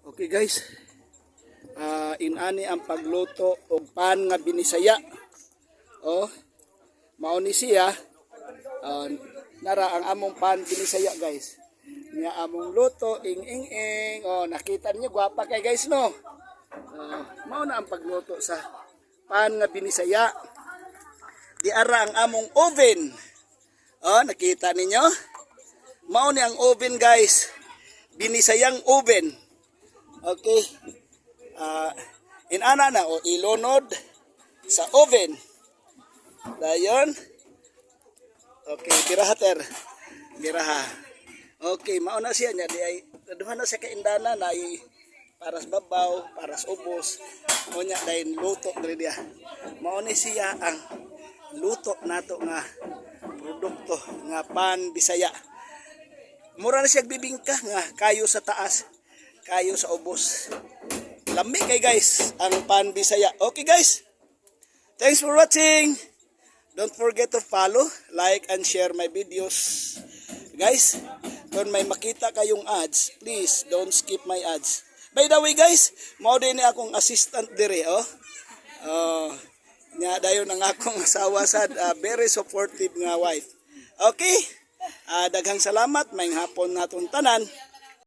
Okay guys. Inani ang pagluto og pan nga binisaya. Oh. Mao ni siya. Nara ang among pan binisaya, guys. Nya among luto ing ing ing. Oh, nakita niyo, gwapa kay, guys, no. Mao na ang pagluto sa pan nga binisaya. Di ara ang among oven. Oh, nakita ninyo? Mao ni ang oven, guys. Binisayang oven. Okay. Inana na o ilunod sa oven. Dayon. Okay, biraha, ter. Biraha. Okay, mao na siya nya di ay duha na siya ka indana na ay para sa babaw, para sa ubos. Unya dayon luto diri diya. Mao ni siya ang luto nato nga produkto nga pan Bisaya. Mura na siya bibingka nga kayo sa taas, kayo sa ubos. Lami kay, guys, ang pan Bisaya. Okay guys. Thanks for watching. Don't forget to follow, like, and share my videos. Guys, kung may makita kayong ads, please don't skip my ads. By the way guys, mao din ni akong assistant dire, oh. Oh, nya dayon ang akong asawa sad, very supportive nga wife. Okay? Daghang salamat, maayong hapon natong tanan.